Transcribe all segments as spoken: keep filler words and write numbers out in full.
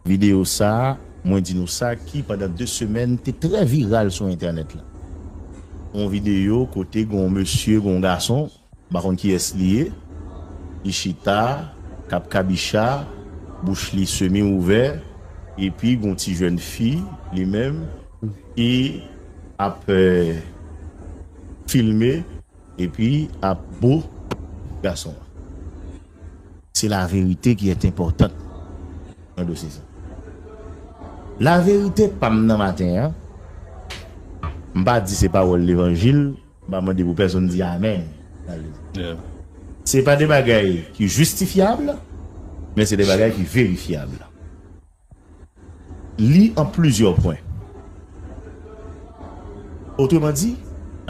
Videyo sa, mwen di nou sa, ki pandan de semèn te trè viral sou entènèt la. Yon videyo kote gon mesye, gon gason, m pa konn kiyès li ye, li chita, k ap kabicha, bouch li semi ouvè, epi gon ti jèn fi, li menm, ki ap, eh, filme, epi ap bo gason an. Se laverite ki est enpòtan nan dosye sa. Laverite pa m nan maten an, m pa di se pawòl levanjil, m pa mande pou pèsonn di amèn. Yeah. Se pa de bagay ki jistifyab, men se de bagay ki verifyab. Li an plizyè pwen. Otreman di,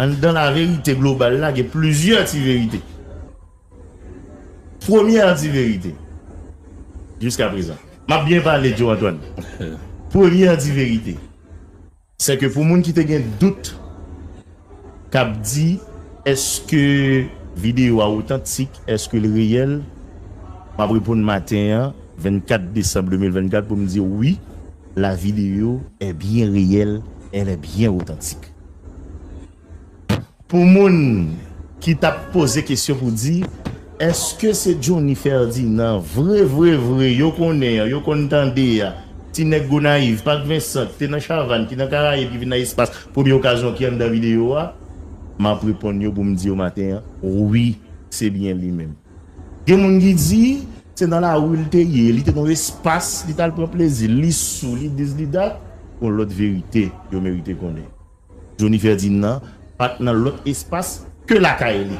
anndan laverite global la, gen plizyè ti verite. Premyè ti verite, jiska prezan. M ap byen pale, Joe Antoine. Premyè ti verite, se ke pou moun ki te gen dout, k ap di, èske videyo a otantik, èske l reyèl? M ap reponn maten an, vennkat desanm de mil vennkat, pou m di wi, la vidéo est bien réelle, elle est bien authentique. Pou moun ki t ap poze kesyon pou di, èske se Johnny Ferdinand vre, vre, vre, yo konnen an, yo konn tande a, ti nèg Gonayiv, Park Vincent, ki te nan Chavann, ki nan Karayib, ki vin nan Espas, premye okazyon ki anndan videyo a, m ap reponn yo pou m di yo maten an, wi, se byen li menm. Gen moun ki di, se nan lari l te ye, li te nan yon espas, li t al pran plezi l, li sou, li dis, li dat, yon lòt verite yo merite konnen. Johnny Ferdinand pa t nan lòt espas ke lakay li.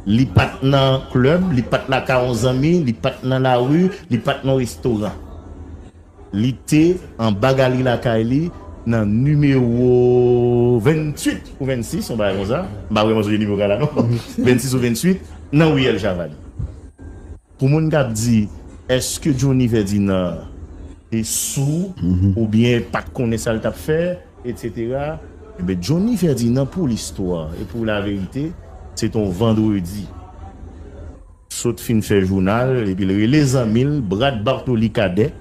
Li pa t nan klèb, li pa t lakay yon zanmi, li pa t nan lari, li pa t nan restoran. Li te anba galri lakay li nan nimewo venntuit ou vennsis, yon bagay konsa. M pa vrèman sonje nimewo kay la non. Vennsis ou venntuit, nan riyèl Chavann. Pou moun k ap di, èske Johnny Ferdinand te sou oubyen pa t konnen sa l t ap fè, etsetera. Ebyen, Johnny Ferdinand, pou listwa e pou laverite, se t on vandredi. Sot fin fè jounal, epi l rele zanmi l, Brad Bartoli Cadet,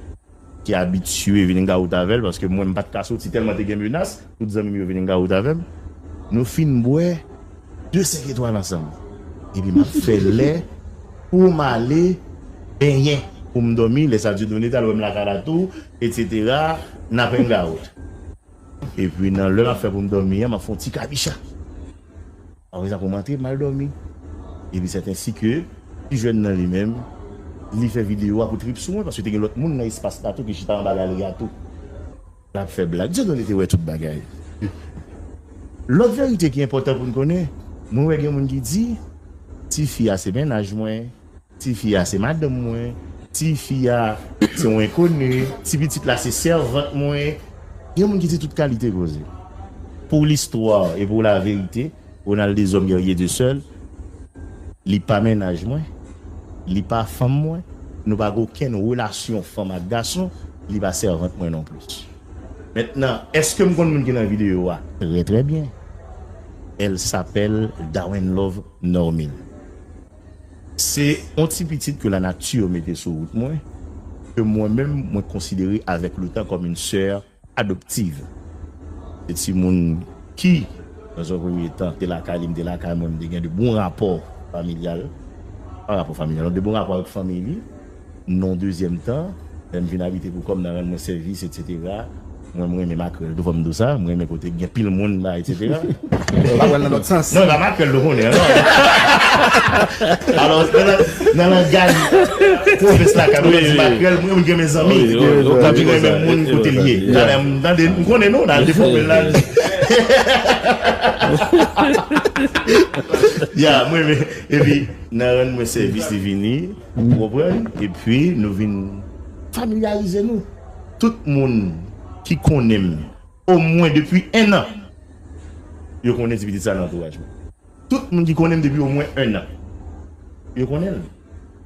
ki abitye vin hangout avè l, paske mwen, m pa t ka soti tèlman te gen menas, tout zanmi m yo vin hangout avè m. Nou fin bwè de senk etwal ansanm. Epi m ap fè lè pou m ale benyen, pou m dòmi, lè sa Dieudonné t al wè m lakay la tou, etsetera, n ap hangout. Epi nan lè m ap fè pou m dòmi an, m ap fè yon ti kabicha. Apre sa, pou m antre, m al dòmi. Epi sèt ensi ke ti jèn nan li menm, li fè videyo a pou trip sou mwen, paske te gen lòt moun nan espas la tou ki chita anba galri a tou. L ap fè blag. Dieudonné te wè tout bagay. Lòt verite ki enpòtan pou n konnen, mwen wè gen moun ki di, tifi a se mennaj mwen, tifi a se madanm mwen, tifi a se yon enkoni, ti pitit la se sèvant mwen. Gen moun ki di tout kalite koze. Pou listwa e pou laverite, Ronald Deshommes Guerrier Desseul, li pa mennaj mwen, li pa fanm mwen, nou pa gen okenn relasyon fanm ak gason, li pa sèvant mwen non plis. Mentnan, èske m konn moun ki nan videyo a? Trè, trè byen. Elle s'appelle Darwin Love Normil. Se yon ti pitit ke lanati mete sou wout mwen, ke mwen menm, mwen konsidere avèk le tan kòm une sœur adoptive. Se timoun ki, dans un premier temps, te lakay li, m te lakay mwen, m te gen de bon rapò familyal, pa rapò familyal, de bon rapò avèk fanmi li. Nan dezyèm tan, lè m vin abite pou kò m, nan rann mwen sèvis, etsetera. Mwen, mwen renmen makrèl tou, fò m di w sa. Mwen renmen kote gen pil moun la, etsetera. Makrèl nan lòt sans. Non, e pa makrèl nou konnen an, non. Alò, nan, nan, nan langaj pwovens la, kan nou di makrèl, mwen, mwen renmen zanmi. Wi, wi, wi, wi, wi, wi. Mwen renmen moun kote l ye. Talè m tande, m konnen nou, nan defòme l la. Ya, mwen renmen. Epi, nan rann mwen sèvis, li vini, ou konprann? Epi, nou vin familyarize nou. Tout moun ki konnen m, omwen depi en an, yo konnen ti pitit sa nan antouraj mwen. Tout moun ki konnen m depi omwen en an, yo konnen l.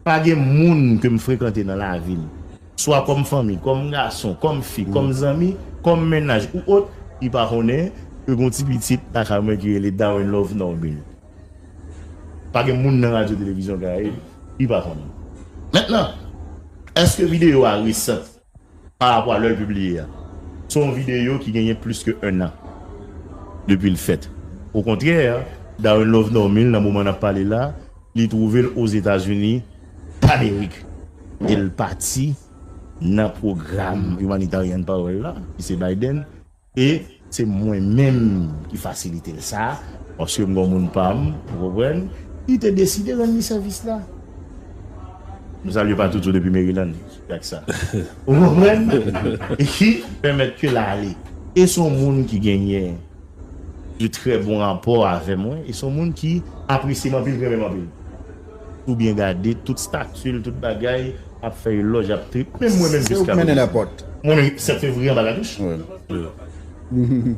Pa gen moun ke m frekante nan lavi m, swa kòm fanmi, kòm gason, kòm fi, kòm zanmi, kòm mennaj ou ot, ki pa konnen ke gon ti pitit lakay mwen ki rele Darwin Love Normil. Pa gen moun nan radyo televizyon Karayib ki pa konnen. Mentnan, èske videyo a resan? pa rapò a lè l pibliye a. Se yon videyo ki genyen plis ke en an depi l fèt. Okontrè, Darren Love Normil, nan moman n ap pale la, li twouve l Ozetazini Damerik. E l pati nan pwogram Humanitarian Parole la, ki se Biden, e se mwen menm ki fasilite l sa, paske m gon moun pa m, ou konprann, ki te deside rann li sèvis la. Nou salye Patoutou depi Maryland, Jaksa. Ou konprann? E ki pèmèt ke l ale. E se yon moun ki genyen de trè bon rapò avè mwen, e se yon moun ki apresye m anpil, ki renmen m anpil. Ou byen gade, tout stati l, tout bagay, ap fè elòj, ap trip. Menm mwen menm, se ou ki mennen lèpòt. Mwen menm, sèt fevriye anba katouch.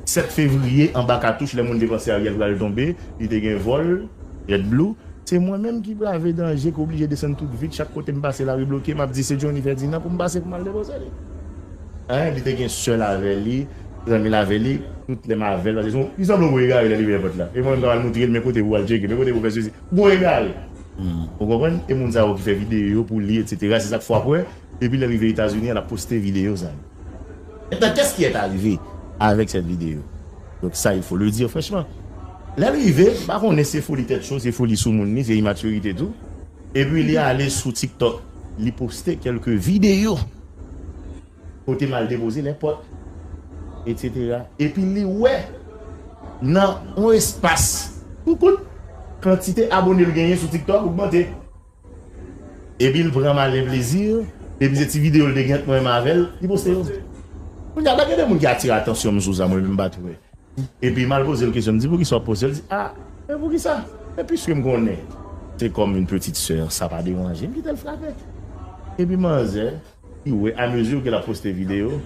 Sèt fevriye anba katouch, lè moun te panse Ariel pral tonbe, li te gen vòl, JetBlue. Se mwen menm ki brave danje, ki oblije desann tout vit, chak kote m pase lari bloke, m ap di se Johnny Ferdinand pou m pase pou m al depoze li. Hein, li te gen sè l avè li, zanmi l avè li, tout lè m avè l, paske se yon, li sanble yon gwo egare lè li vin lèpòt la. E mwen menm k ap al moutre l, men kote pou al tcheke, men kote pou fè sesi. Gwo egare. Ou konprann? E moun sa yo ki fè videyo pou li, etsetera. Se sa k fè w ap wè. Epi lè l rive Etazini, l ap poste videyo sa yo. Maintenant, qu'est-ce qui est arrivé avec cette vidéo? Donc ça, il faut le dire franchement. Lè l rive, m pa konnen se foli tèt cho, se foli soumoun li, se imatirite tou. Epi li ale sou TikTok, li poste kèlke videyo. Kote m al depoze lèpòt, etsetera. Epi li wè nan yon espas tou kout, kantite abone l genyen sou TikTok ogmante. Epi l pran Malen Plezi, epi se ti videyo l te gen ant mwen menm avè l, li poste yo. Kounye a, la gen de moun ki atire atansyon m sou sa, mwen menm m pa t wè. Epi m al poze l kesyon, m di, "Poukisa w ap poste?" L di, "Ah, men poukisa? Men piske m konnen se kòm yon pitit sè, sa pa deranje m, kite l frape." Epi manzè, li wè, amezi ke l ap poste videyo,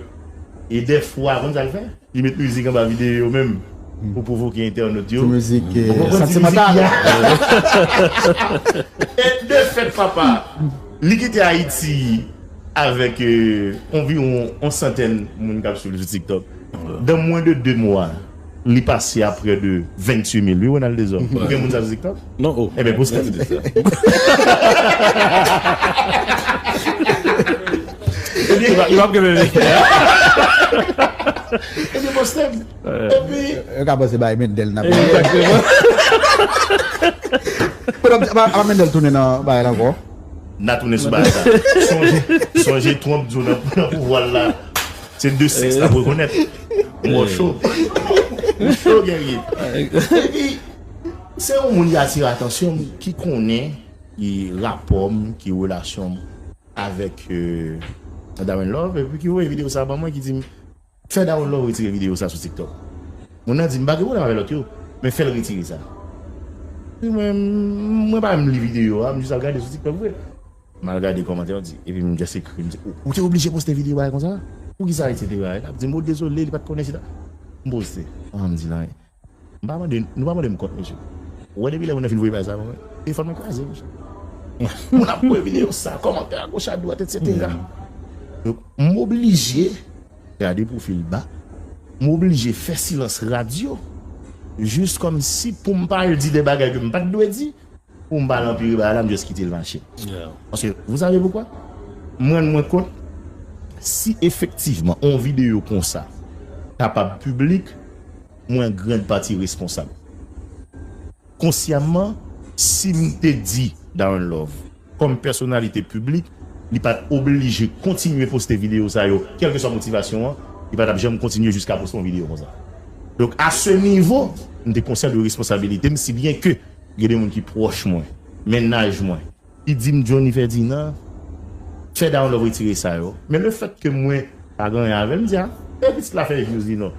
e dèfwa, konn sa l fè? Li met mizik anba videyo yo menm, pou pwovoke entènot yo. Ti mizik, eh, santimantal. E de fèt, papa, li kite Ayiti avèk, eh, anviwon yon santèn moun k ap swiv li sou TikTok. Dans moins de deux mois, li pase a près de vingt-huit mille. Wi, Ronald Dezò. Ou gen moun sa sou TikTok? Non, oh. Ebyen, poste m. Li p ap, li p ap kenbe mesye a. Ebyen, poste m. Epi yo ka panse bay Mendel n ap. Egzakteman. Apa Mendel tounen nan bagay la ankò? N a tounen sou bagay sa. Sonje, sonje Trump di w nan, nan pouvwa l la. Se de sèks l ap rekonèt. Mò cho. Cho guerrier. Epi, se yon moun ki atire atansyon m, ki konnen ki rapò m, ki relasyon m avèk, eh, Darren Love, epi ki voye videyo sa ban mwen, ki di m, "Fè Darren Love retire videyo sa sou TikTok." Moun nan di m, "M pa gen pwoblèm avè lòt yo, men fè l retire sa." Epi mwen, mwen pa menm li videyo a, m jis al gade sou TikTok vre. M al gade kòmantè yo di, epi m just ekri, m di, "Ou, ou te oblije poste videyo bagay konsa? Poukisa, etsetera?" L ap di m, "O, dezole, li pa t konnen, etsetera." M poste, an, m di l anyen. M pa mande, nou pa mande m kont, mesye. Ou wè depi lè moun nan fin voye bagay sa ban mwen, telefòn mwen kraze, mesye. Moun ap voye videyo sa, kòmantè agoch adwat, etsetera. Donk, m oblije gade pwofil ba, m oblije fè silans radyo, jis kòmsi pou m pa al di de bagay ke m pa t dwe di, pou m pa al anpire bagay la, m just kite l mache. Paske, vous savez pourquoi? M rann mwen kont, si efektivman yon videyo konsa kapab piblik, mwen an grand pati responsab. Konsyamman, si m te di Darren Love, kòm pèsonalite piblik, li pa t oblije kontinye poste videyo sa yo, kèlkeswa motivasyon an, li pa t ap janm kontinye jiska poste yon videyo konsa. Donk, a se nivo, m te konsyan de responsabilite m, si byen ke gen de moun ki pwòch mwen, mennaj mwen, ki di m, "Johnny Ferdinand, fè Darren Love retire sa yo." Men lefètke mwen pa gen anyen avè l, m di, "A, e pitit la fè views li non."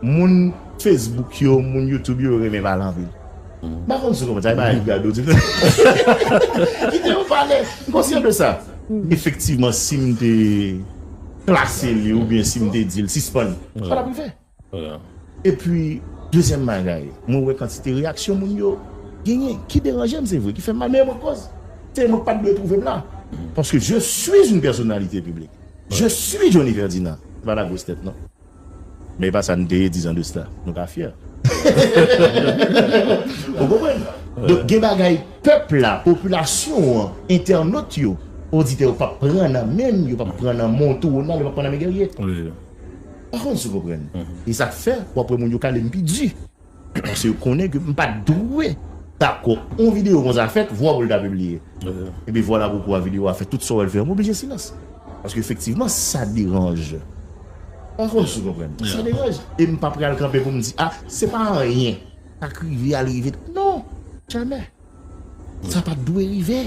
Moun Facebook yo, moun YouTube yo renmen pale anpil. M pa konn si w konprann sa, e pa gade w di. Kite yo pale, m konsyan de sa. Efektivman, si m te klase li oubyen si m te di l sispann, sa t ap rive. Epi, dezyèm bagay, mwen wè kantite reyaksyon moun yo genyen, ki deranje m, se vre, ki fè m mal, men mwen koz. Se mwen ki pa t dwe twouve m la. Paske je suis une personnalité publique. Je suis Johnny Ferdinand. Se pa la gwos tèt, non. Men e pa sa n te ye dizan de sila. Nou ka fyè. Ou konprann? Donk, gen bagay pèp la, popilasyon an, entènot yo, Oditè yo p ap pran nan men m, yo p ap pran nan Montou Ronald, yo p ap pran nan men Guerrier. Wi. Pa konn si w konprann. E sa k fè, w ap wè moun yo kale m pi di. Paske yo konnen ke m pa t dwe dakò yon videyo konsa fèt, vwa pou l ta pibliye. Epi vwala poukwa videyo a fèt, tout sa w wè l fè, m oblije silans. Paske efektivman, sa deranje. Pa konn si w konprann. Sa deranje. E m pa pral kanpe pou m di, a, se pa anyen. Sa k rive, al rive. Non, jamè. Sa pa t dwe rive.